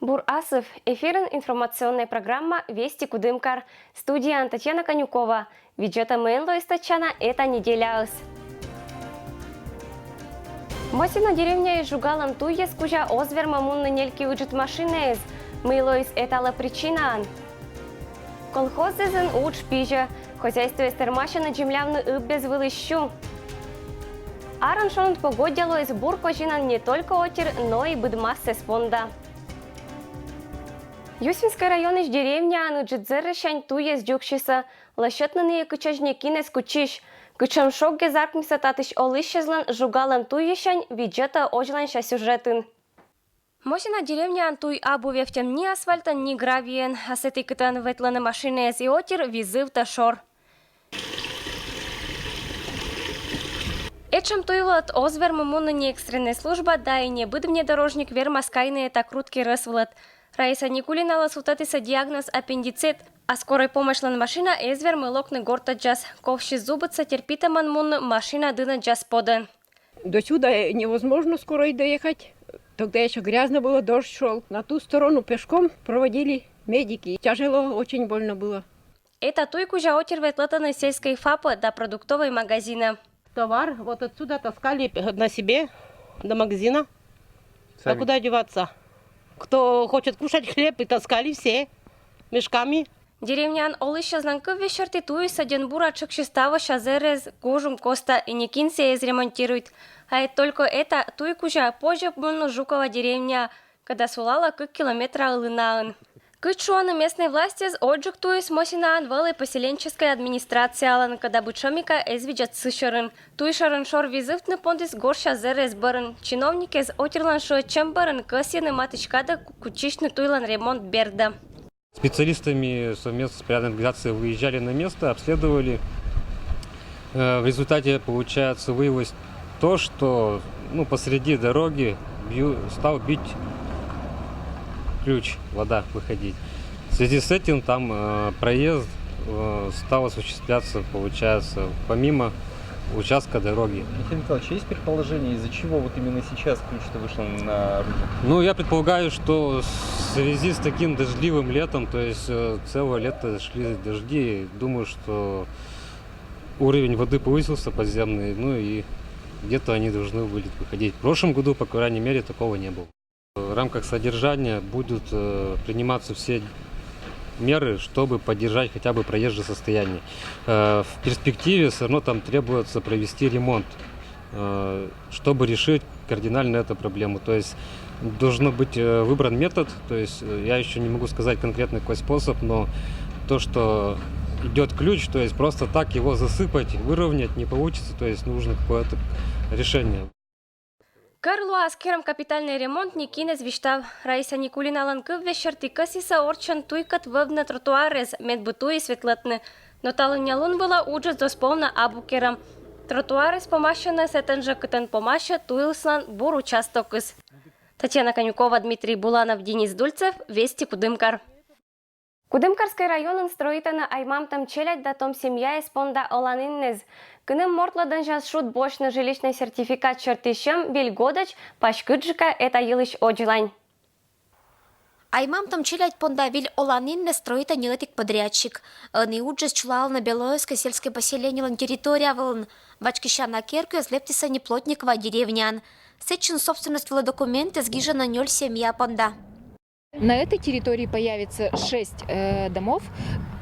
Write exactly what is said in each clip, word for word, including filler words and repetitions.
Бур асыв! Эфирын информационная программа «Вести Кудымкар». Студияын Татьяна Конюкова. Видзӧтӧмӧн лои статьяна эта неделяыс. Мосино деревняысь жугалӧм туйӧс кузя оз вермы мунны нелькиыджыд машинаэз. Мый лоис эталӧ причинаӧн? Колхоззэсын удж пизьӧ. Хозяйствоэз тэрмасьӧны дземлявны ыб безвылысь сю. Арын шоныд погоддя лоис бур козинӧн не только отир, но и быдмассӧ понда. Юсинскӧй районысь деревняын ыджыд зэрӧсянь туйӧс дзугсисӧ. Лӧсьӧдны нӧ кытчӧдз некинӧс кутчысь. Кутшӧм шоггӧ заркмисӧ татысь олысьӧзлӧн жугалӧм туйысянь, видзӧтӧ озьланься сюжетын. Мосино деревняын туй абу вевттьӧм ни асфальтӧн, ни гравиӧн. А сэтӧн, кытӧн ветлӧны машинаэз и отир, визывтӧ шор. Этшӧм туй вылӧ оз вермы мунны ни экстреннӧй служба, да и не быд внедорожник вермас кайны эта крут керӧс вылӧ. Раиса Никулиналӧ сувтӧдісны диагноз аппендицит, а скорӧй помощьлӧн машина эз вермы локны гортӧдзас. Ковсис зубсӧ терпитӧмӧн мунны машина дынӧдзас подӧн. До сюда невозможно скорой доехать. Тогда ещё грязно было, дождь шёл. На ту сторону пешком проводили медики. Тяжело, очень больно было. Эта туй кузя отир ветлӧтӧны сельскӧй ФАП да продуктовӧй магазин. Товар вот отсюда таскали на себе до магазина. А куда деваться? Кто хочет кушать хлеб, и таскали все мешками. Деревняын олысьӧзлӧн кывъяс серти, туйыс ӧдйӧн бура тшӧксис тавося зэрӧс гожум костӧ, и некинсӧ эз ремонтируйт. А ведь только эта туй кузя позьӧ мунны Жуково деревняӧ, кӧда сулалӧ кык километра ылынаын. Кыдз шуӧны местнӧй властьыс, ӧжык туйыс Мосиноын вӧлі поселенческӧй администрациялӧн, кӧда быдшӧмика эз видзӧд сы сьӧрын. Туй шӧрын шор визывтны пондіс гожся зэрӧс бӧрын. Чиновникъяс отирлӧн шыӧдчӧм бӧрын кӧсйӧны матыстчыны кадӧ кутчысьны туйлӧн ремонт бердӧ. Специалистами совместно с подрядной организацией выезжали на место, обследовали. Э, в результате, получается, выявилось то, что, ну, посреди дороги бью-, стал бить ключ, вода выходить. В связи с этим там, э, проезд, э, стал осуществляться, получается, помимо участка дороги. Михаил Николаевич, есть предположение, из-за чего вот именно сейчас ключ-то вышел наружу? Ну, я предполагаю, что в связи с таким дождливым летом, то есть, э, целое лето шли дожди, думаю, что уровень воды повысился подземный, ну и где-то они должны были выходить. В прошлом году, по крайней мере, такого не было. В рамках содержания будут, э, приниматься все меры, чтобы поддержать хотя бы проезжее состояние. Э, в перспективе всё равно там требуется провести ремонт, э, чтобы решить кардинально эту проблему. То есть должен быть, э, выбран метод, то есть, э, я ещё не могу сказать конкретно какой способ, но то, что идёт ключ, то есть просто так его засыпать, выровнять не получится, то есть нужно какое-то решение. Кӧр лоас керӧм капитальнӧй ремонт, некин эз висьтав. Раиса Никулиналӧн кывъяс серти, кӧсйисӧ орччӧн туйкӧд вӧвны тротуарыс, медбур туйыс ветлӧдны. Но талунъя лун вылӧ уджыс досповнӧ абу керӧм. Тротуарыс помасьӧны сэтӧн жӧ, кытӧн помасьӧ туйыслӧн бур участокыс. Татьяна Конюкова, Дмитрий Буланов, Денис Дульцев, Вести Кудымкар. Кудымкарскӧй районын строитӧны аймамтӧм челядь да том семьяяс понда оланінныс. Кыным мортлы донъяс шуд босьтны жилищнӧй сертификат сертиыс выль годӧдз паськыдджыка эта йылысь озьлань. Аймамтӧм челядь понда выль оланінныс строитӧ нин ӧтик подрядчик. Ӧні уджыс чулалӧны Белоевскӧй сельскӧй поселениелӧн территория вылын. Вачкисяна керкуӧс лэптісны Плотниково деревняын. Сэтчӧ собственность вылӧ документыс гижӧны нёль семья понда. На этой территории появится шесть, э, домов,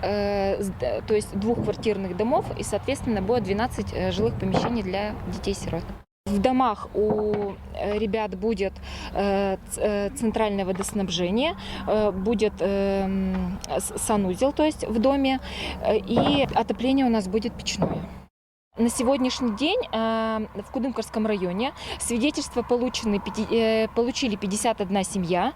э, с-, д-, то есть двухквартирных домов, и, соответственно, будет двенадцать, э, жилых помещений для детей-сирот. В домах у, э, ребят будет, э, ц-, э, центральное водоснабжение, э, будет, эм, с-, санузел, то есть в доме, э, и отопление у нас будет печное. На сегодняшний день, э, в Кудымкарском районе свидетельства получены пяти-, э, получили пятьдесят одна семья.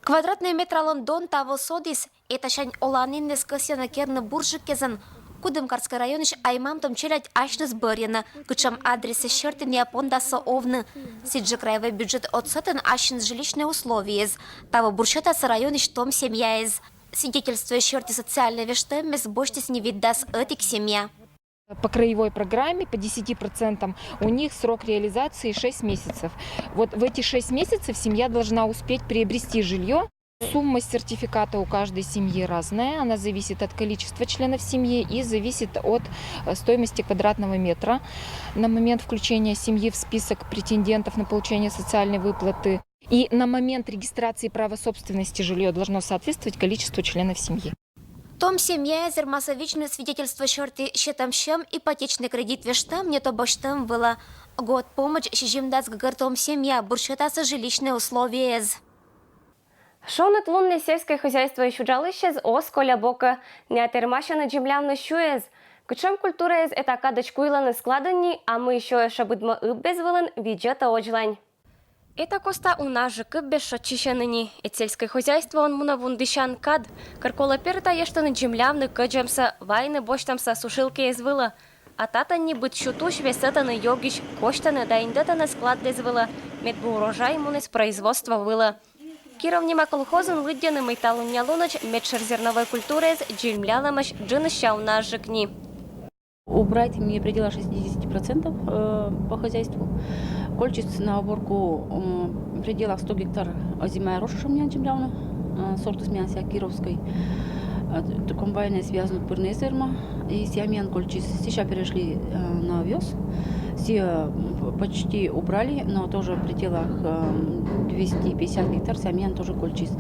Квадратнӧй метралӧн дон таво содіс. Этасянь оланінныс кӧсйӧны керны бурджыкъясӧн. Кудымкарскӧй районысь аймамтӧм челядь асьныс бӧрйӧны, кутшӧм адресыс серти миян пондасӧ овны. Сідзжӧ краевӧй бюджет отсӧтӧн ассьыныс жилищнӧй условиеяс. Таво бурсьӧртасӧ районысь том семьяяс. Свидетельствояс серти социальнӧй вештӧммис босьтісны витдас ӧтик семья. По краевой программе по десяти процентам у них срок реализации шесть месяцев. Вот в эти шесть месяцев семья должна успеть приобрести жилье. Сумма сертификата у каждой семьи разная. Она зависит от количества членов семьи и зависит от э, стоимости квадратного метра. На момент включения семьи в список претендентов на получение социальной выплаты и на момент регистрации права собственности жилье должно соответствовать количеству членов семьи. Том семьяэз вермаса видзны свидетельство сёрти сетам сьӧм ипотечный кредит вештам не то босьтам вылӧ. Год помӧдз сизимдас гӧгӧр том семья бур сетасӧ жилищнӧй условиеяс. Шоныд луннас сельскӧй хозяйствоысь уджалысьяс оз коля бокӧ, найӧ тэрмасьӧны дземлявны сюяс. Кутшӧм культураыс этакадысь куйлӧны складын ни, а мый сёйӧ шӧбыдмӧ ыб вылын, видзӧдӧ Озьлань. Эта коста уна жӧ кыпбес шойччысьӧны ни. Эд сельскӧй хозяйствоын мунӧ вундысян кад, кӧр колӧ пер да ештыны дземлявны кӧдзӧмсӧ, вайны босьтӧмсӧ сушилкаыс вылӧ. А татӧн ни быд сю тусь весӧтӧны ёгысь, косьтӧны да индӧдӧны складыс вылӧ, мед бы урожай муніс производство вылӧ. Киров нима колхозын лыддьӧны, мый талунъя лунӧдз медшӧр зерновӧй культураыс дземлялӧмысь джынйысьӧны уна жӧ ни. Убрать мне в пределах шестидесяти процентов э, по хозяйству. Кольччис на уборку э, в пределах сто гектар озимая рожь, что у меня джемлявна, э, сортыс миян сія кировскӧй. Э, комбайнӧн связан пырны эз верма. И сія миян кольччис. Сія перешли э, на овёс. Сія э, почти убрали, но тоже в пределах э, двести пятьдесят гектар сія миян тоже кольччис.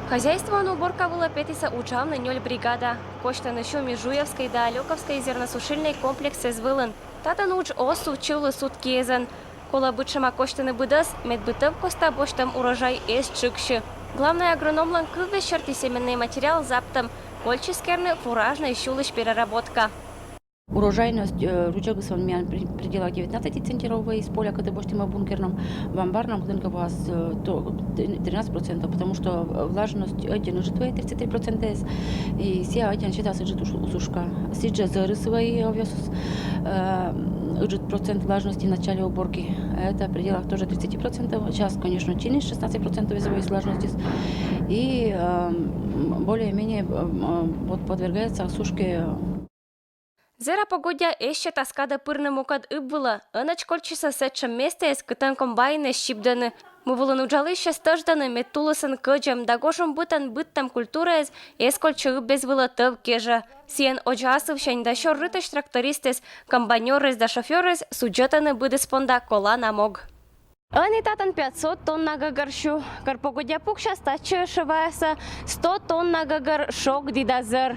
Хозяйствоын уборка вылӧ петісӧ уджавны нёль бригада. Косьтӧны сю Межуевскӧй да Алёковскӧй зерносушильнӧй комплексъяс вылын. Татӧн удж оз сувтчывлы суткиэзӧн. Колӧ быдшӧма косьтыны быдӧс, мед бы тӧв коста босьтӧм урожай эз тшыксьы. Главнӧй агрономлӧн кывйыс серти, семеннӧй материал заптӧм кольччис керны фуражнӧй сюлысь переработка. Урожайность э, рудзӧгыс он миян в пределах девятнадцати центнеров из поля, кытӧн босьтім бункерным, в амбарным, кытӧнкӧ вӧлі э, то тринадцать процентов, потому что влажность ӧдйӧн ыджыд вӧлі, тридцать три процента, и сія ӧдйӧн сетас ыджыд усушка. Сідзжӧ зӧрыс вӧлі овёсыс, э, ыджыд процент влажности в начале уборки. Это в пределах тоже тридцати процентов. Сейчас, конечно, чиніс, шестнадцать процентов из вӧлі влажности. И э, более-менее э, вот подвергается сушке. Зэра погодья эз сета скадӧ пырны мукӧд ыб вылӧ, ӧнӧдз кольччисӧ сэтшӧм местаэз, кытӧн комбайнъяс сибдӧны. Мый вылын уджалысьяс тӧждӧны, мед тулысын кӧдзӧм да гожум бытӧн быдтӧм культураэз эз кольччы ыб вылӧ тӧв кежӧ. Сійӧн Оӟа асывсянь да сёр рытысь трактористъяс, комбайнёръяс да шофёръяс судзӧдӧны быдӧс понда колана мог. Ӧні татӧн пятьсот тонна гӧгӧр сю. Кӧр погодья пуксяс, татчӧ ӧшӧ ваясӧ сто тонна гӧгӧр шог, ди да зӧр.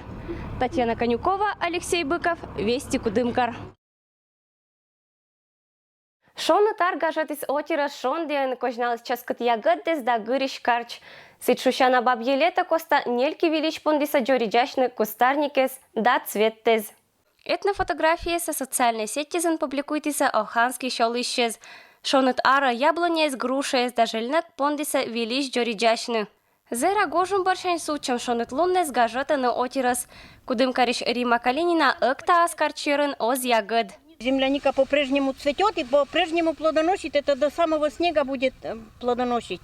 Татьяна Конюкова, Алексей Быков, Вести Кудымкар. Шоныд ар гажӧдіс отирӧс шондіӧн, козьналіс чӧскыд ягӧдыс да гырысь карч. Сідз шусяна бабьӧ лето коста нелькывильысь пондісӧ дзоридзасьны кустарникъяс да цветъяс. Этнофотографиясӧ социальнӧй сетьясын публикуйтісӧ Оханскысь олысьяс. Шоныд арӧ яблоняяс, грушаяс да жельнӧк пондісӧ вильысь дзоридзасьны. Зэра гожум бӧрсянь сувтчӧм шоныд луннас гажӧдӧны отирӧс. Кудымкарысь Римма Калинина ӧкта ас карч йӧрын оз ягӧд. Земляника по-прежнему цветет и по-прежнему плодоносит. Это до самого снега будет э, плодоносить.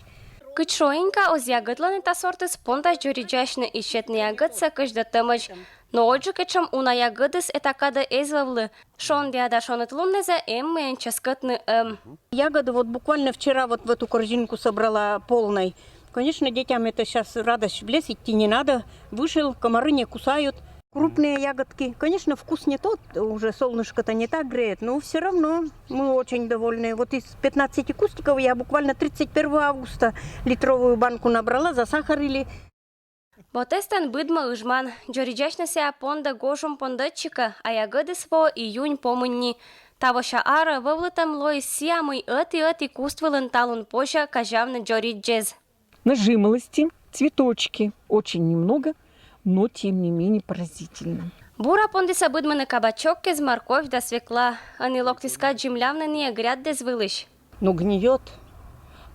Кыдз шуӧ, инка оз ягӧдлӧн, эта сортыс пондас дзоридзасьны и сетны ягӧдсӧ кӧдзыдӧмӧдз. Но ӧдджык этшӧм уна ягӧдыс этакадӧ эз вӧвлы. Шондіа да шоныд луннасӧ эм мыйӧн чӧскӧтны ӧм. Ягоды вот буквально вчера вот в эту корзинку собрала полной. Конечно, детям это сейчас радость в лес идти не надо. Вышел, комары не кусают. Крупные ягодки. Конечно, вкус не тот, уже солнышко-то не так греет, но все равно мы очень довольны. Вот из пятнадцати кустиков я буквально тридцать первого августа литровую банку набрала, засахарили. Вотэстӧн быдмӧ ыжман. Дзоридзасьнысӧ пондӧ гожум пондӧдчикӧ, а ягӧдыс воӧ июнь помын ни. Тавося арӧ вӧвлытӧм лоис сія, мый ӧти-ӧти куст вылын талун позьӧ казявны дзоридзьӧс. На жимолости цветочки очень немного, но тем не менее поразительно. Бура пондісӧ быдмӧны кабачокъяс, морковь да свекла. Ӧні локтіс кад дземлявны найӧ гряддаяс вылысь. Но гниет,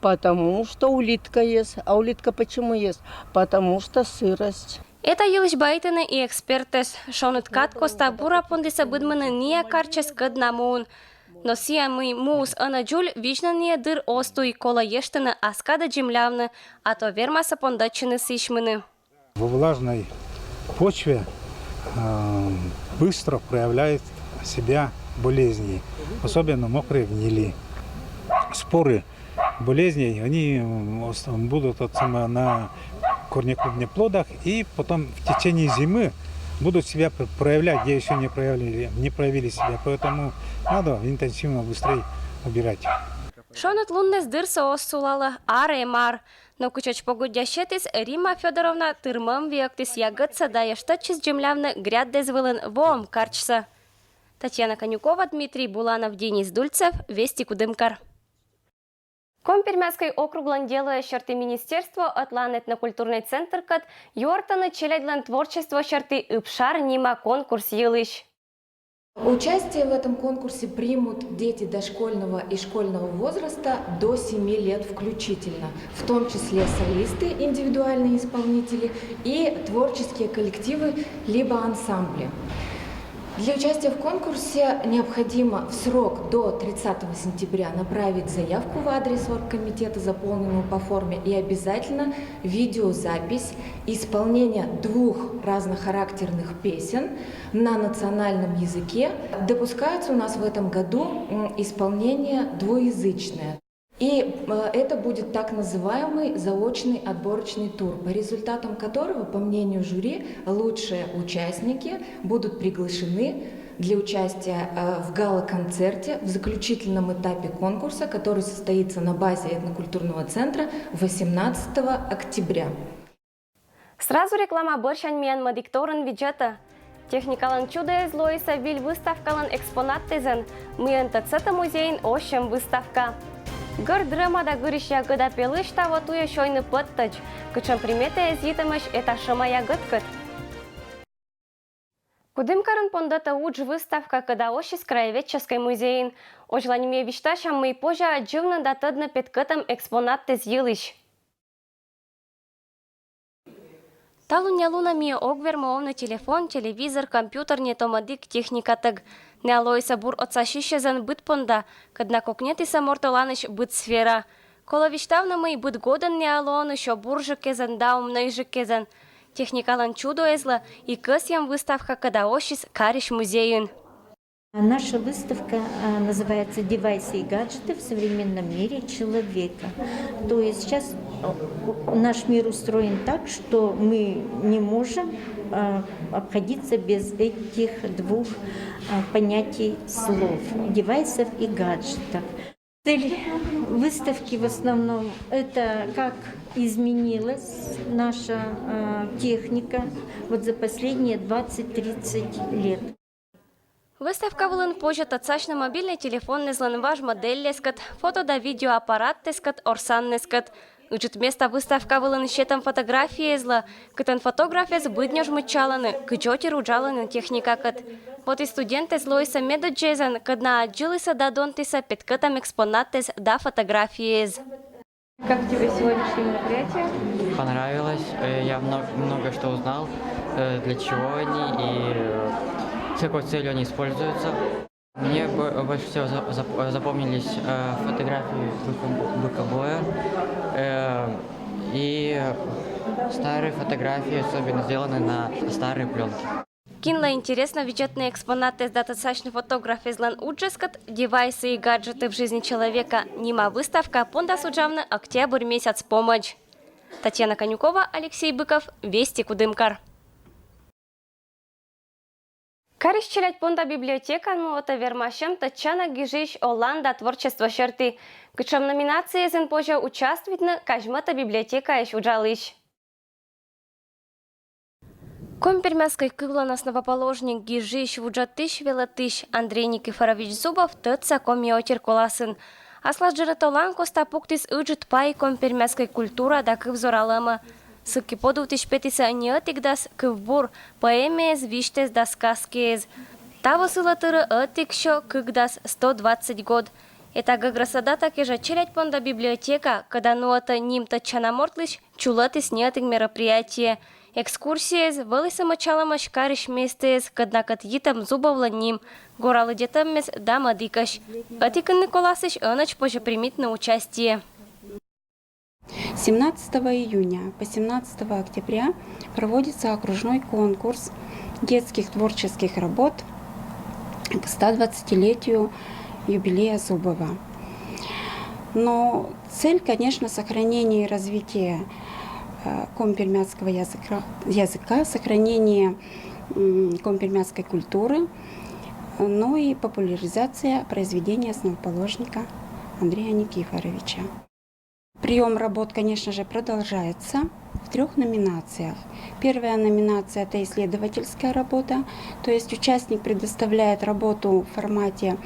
потому что улитка ест. А улитка почему ест? Потому что сырость. Эта йылысь байтӧны и экспертъяс. Шоныд кад коста бура пондісӧ быдмӧны найӧ карчьяс кӧдна муын. Но сія, мый муыс ӧні дзуль, видзны найӧ дыр оз туй, колӧ ештыны ас кадӧ дземлявны, а то вермасӧ пондӧдчыны сісьмыны. Во влажной почве э, быстро проявляет Себя болезней, особенно мокрые гнили. Споры болезней, они м, ос- будут от сама- на корнеплоднеплодах и потом в течение зимы будут себя пр- проявлять, где еще не проявили, не проявили себя. Поэтому надо интенсивно быстрее убирать. Шоныт луннэс дырсэ ӧз сулалэ, ар эм ар. Но кыӵеч погода сётӥз, Римма Фёдоровна тырмымтэм виӧктӥз ягодсэ да эштэтчиз ӟемлявны гряддэз вылын воом карчсэ. Татьяна Конюкова, Дмитрий Буланов, Денис Дульцев, Вести Кудымкар. Коми-Пермяцкой округлэн делоез сьӧртӥ министерство ӧтлаын этнокультурной центркӧд юортыны челядьлэн творчество сьӧртӥ «Ыбшар» нима конкурс йылысь. Участие в этом конкурсе примут дети дошкольного и школьного возраста до семи лет включительно, в том числе солисты, индивидуальные исполнители и творческие коллективы либо ансамбли. Для участия в конкурсе необходимо в срок до тридцатого сентября направить заявку в адрес оргкомитета, заполненную по форме, и обязательно видеозапись исполнения двух разнохарактерных песен на национальном языке. Допускается у нас в этом году исполнение двуязычное. И это будет так называемый заочный отборочный тур, по результатам которого, по мнению жюри, лучшие участники будут приглашены для участия в гала-концерте в заключительном этапе конкурса, который состоится на базе этнокультурного центра восемнадцатого октября. Сразу реклама бӧрсянь миян мӧдикторын видзӧтэ. Техникалэн чудоез лоиса виль выставкалэн экспонаттэзэн, мыйын тӧдьсэтэ музейын ошем выставка. Гӧр дрӧма да гырись ягыда пелысь таво туэ сёйны пӧттӧдз, кыӵем приметаез йитэмысь эташома ягыдкӧд. Кудымкарын пондэтэ удж выставка, кӧда ошиз краеведческой музейын. Озьы ла нимъя висьтасям, мый позьы адӟыны да тӧдны петкӧтэм экспонаттэз йылысь. Талунъя лунэ миэ ог вермы овны телефон, телевизор, компьютер но томодик техникатэк. Нош лоиса бур отсасьысезэн быд понда, кӧд на кокнетӥсэ морт оланысь быд сфера. Колэ висьтавны, мый быд годэн нош луоно со буржыкезэн да умнойжыкезэн. Техникалэн чудоезлы ик кӧсъем выставка, кӧда ошиз карись музейын. Наша выставка называется «Девайсы и гаджеты в современном мире человека». То есть сейчас наш мир устроен так, что мы не можем обходиться без этих двух понятий, слов — девайсов и гаджетов. Цель выставки в основном — это как изменилась наша техника вот за последние двадцать-тридцать лет. Выставка вылын позьы тӧдсасьны мобильной телефонэзлэн важ моделлескӧд, фото да видеоаппараттэскӧд, орсаннэскӧд. Ӧжыт места выставка вылын сетэм фотографиезлы, кытын фотографез быднёжмыт чаланы, кыӵе отир уджалыны техникакӧд. Вот и студентэз лоиса медодӟезэн, кӧд на адӟылӥсэ да донтӥсэ петкӧтэм экспонаттэз да фотографиез. Как тебе сегодняшнее мероприятие? Понравилось. Я много, много что узнал, для чего они и с какой целью они используются. Мне больше всего запомнились фотографии быкобоя и старые фотографии, особенно сделанные на старой пленке. Кинлы интересно видзетны экспонаттэз да тӧдсасьны фотографезлэн уджезкӧд, «Девайсы и гаджеты в жизни человека» нима выставка пондас уджавны октябрь месяц помӧдз. Татьяна Конюкова, Алексей Быков, Вести Кудымкар. Карись челядь понда библиотека нуэтэ вермасьтэм тӧдчана гижысь олан да творчество сьӧртӥ. Кыӵе номинациязын позьы участвуйтны казьматэ библиотекаысь уджалӥсь. Коми-Пермяцкой кывлэн основоположник, гижысь, вуджатӥсь, велытӥсь Андрей Никифорович Зубов тӧдса коми отир куласын. Аслаз ӝыны толан костта пуктӥз ӧжыт пай коми-пермяцкой культура да кывзоралэмы. Сыки подултӥсь петӥсэ ньӧтик дас кывбур, поэмаез, визьтэс да сказкаез. Таво сылэ тыры ӧтик сё кык дас, сто двадцать год. Эта гӧграсада та кежа челядь понда библиотека, кӧда нуэтэ ним тӧдчана мортлысь, чулэтӥз ньӧтик мероприятие. Экскурсиез, вылӥ сымы чалэмысь карись местоез, кӧд на кӧт йытэм Зубовлэн ним, гора лыдъятэмез да мӧдыкӧсь. Ӧтик инны куласысь ӧнӧдз позьы примитны участие. Семнадцатого июня по семнадцатого октября проводится окружной конкурс детских творческих работ к стодвадцатилетию юбилея Зубова. Но цель, конечно, сохранение и развитие э, коми-пермяцкого языка, языка, сохранение коми-пермяцкой культуры, ну и популяризация произведения основоположника Андрея Никифоровича. Прием работ, конечно же, продолжается в трех номинациях. Первая номинация — это исследовательская работа, то есть участник предоставляет работу в формате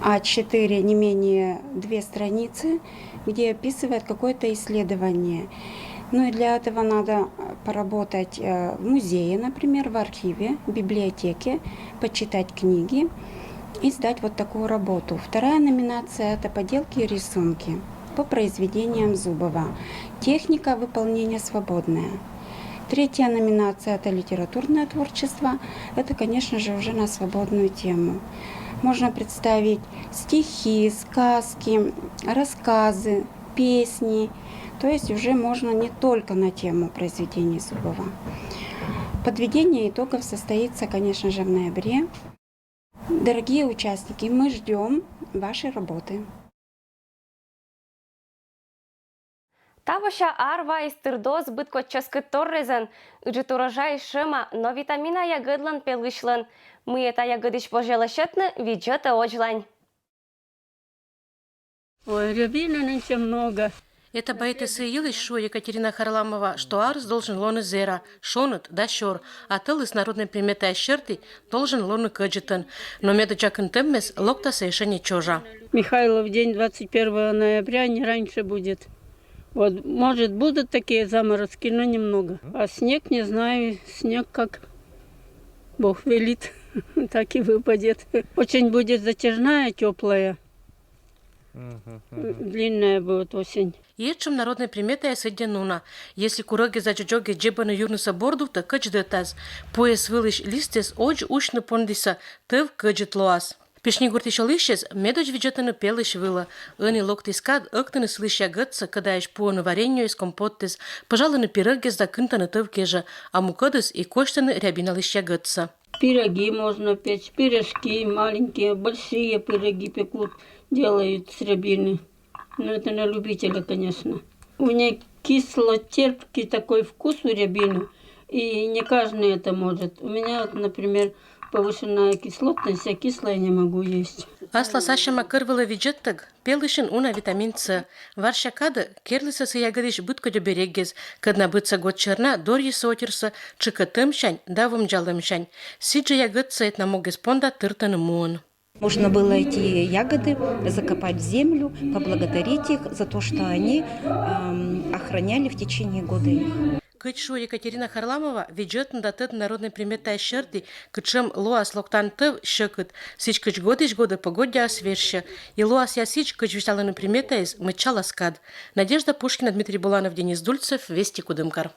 А четыре, не менее две страницы, где описывает какое-то исследование. Ну и для этого надо поработать э, в музее, например, в архиве, в библиотеке, почитать книги и сдать вот такую работу. Вторая номинация — это поделки и рисунки по произведениям Зубова. Техника выполнения свободная. Третья номинация — это литературное творчество. Это, конечно же, уже на свободную тему. Можно представить стихи, сказки, рассказы, песни. То есть уже можно не только на тему произведений Зубова. Подведение итогов состоится, конечно же, в ноябре. Дорогие участники, мы ждем вашей работы. Тавося ар вайис тырдоз быд коччӧскыд торрезӧн. Ыджыт урожай шӧма, но витамина ягӧдлӧн пельысь лоӧ. Мыйӧ та ягӧдысь позьӧ лӧсьӧдны, видзӧтӧ водзлань. Ой, рябины нынче много. Это байтӧ сы йылысь, шуӧ Екатерина Харламова, что арыс должен лоны зэра, шоныд да сёр, а тӧлыс народнӧй приметаяс серти должен лоны кӧдзыдӧн. Но медодзакын тӧвмес локтасӧ эшшӧ не чожа. Михайлов день, двадцать первого ноября, не раньше будет. Вот, может, будут такие заморозки, но немного. А снег, не знаю, снег как Бог велит, так и выпадет. Очень будет затяжная, теплая. Длинная будет осень. Етшӧм народнӧй приметаяс ӧдйӧ нуна. Если курӧгӧс да дзодзогӧс дзебӧны юрнысӧ бордувтӧ, кӧдзыдӧтас. Пуэс вылысь листъяс водз усьны пондісӧ, тӧв кӧдзыд лоас. Пишнигуртысь олысьяс медодз видзӧдӧны пельысь вылӧ. Ӧні локтіс кад ӧктыны сылысь ягӧдсӧ, кӧдаысь пуӧны вареньеыс, компотыс, пӧжалӧны пирӧгъяс да кынтӧны тӧв кежӧ, а мукӧдыс и косьтӧны рябиналысь ягӧдсӧ. Пироги можно печь, пирожки маленькие, большие пироги пекут, делают с рябины. Но это на любителя, конечно. У нее кисло-терпкий такой вкус у рябины, и не каждый это может. У меня, например, повышенная кислотность, я кислое не могу есть. Аслас асьӧма кӧр вылӧ видзӧдтӧг, пельысьын уна витамин С. Варся кадӧ керлісӧ сы ягӧдысь быдкодь берегъяс, кӧдна быдса год сьӧрна дорйисӧ отирсӧ тшыкӧ тӧмсянь да вомдзалӧмсянь. Сідзжӧ ягӧдсӧ этна могыс понда тыртӧны муӧн. Можно было эти ягоды закопать в землю, поблагодарить их за то, что они эм, охраняли в течение года их. Кыдз шуӧ Екатерина Харламова, видзӧдны да тӧдны народнӧй приметаяс серти, кытшӧм лоас локтан тӧв, сьӧкыд. Сідз кыдз годысь годӧ погоддяыс вежсьӧ. И лоасъяс сідз, кыдз висьталӧны приметаыс, мыччалас кад. Надежда Пушкина, Дмитрий Буланов, Денис Дульцев, Вести, Кудымкар.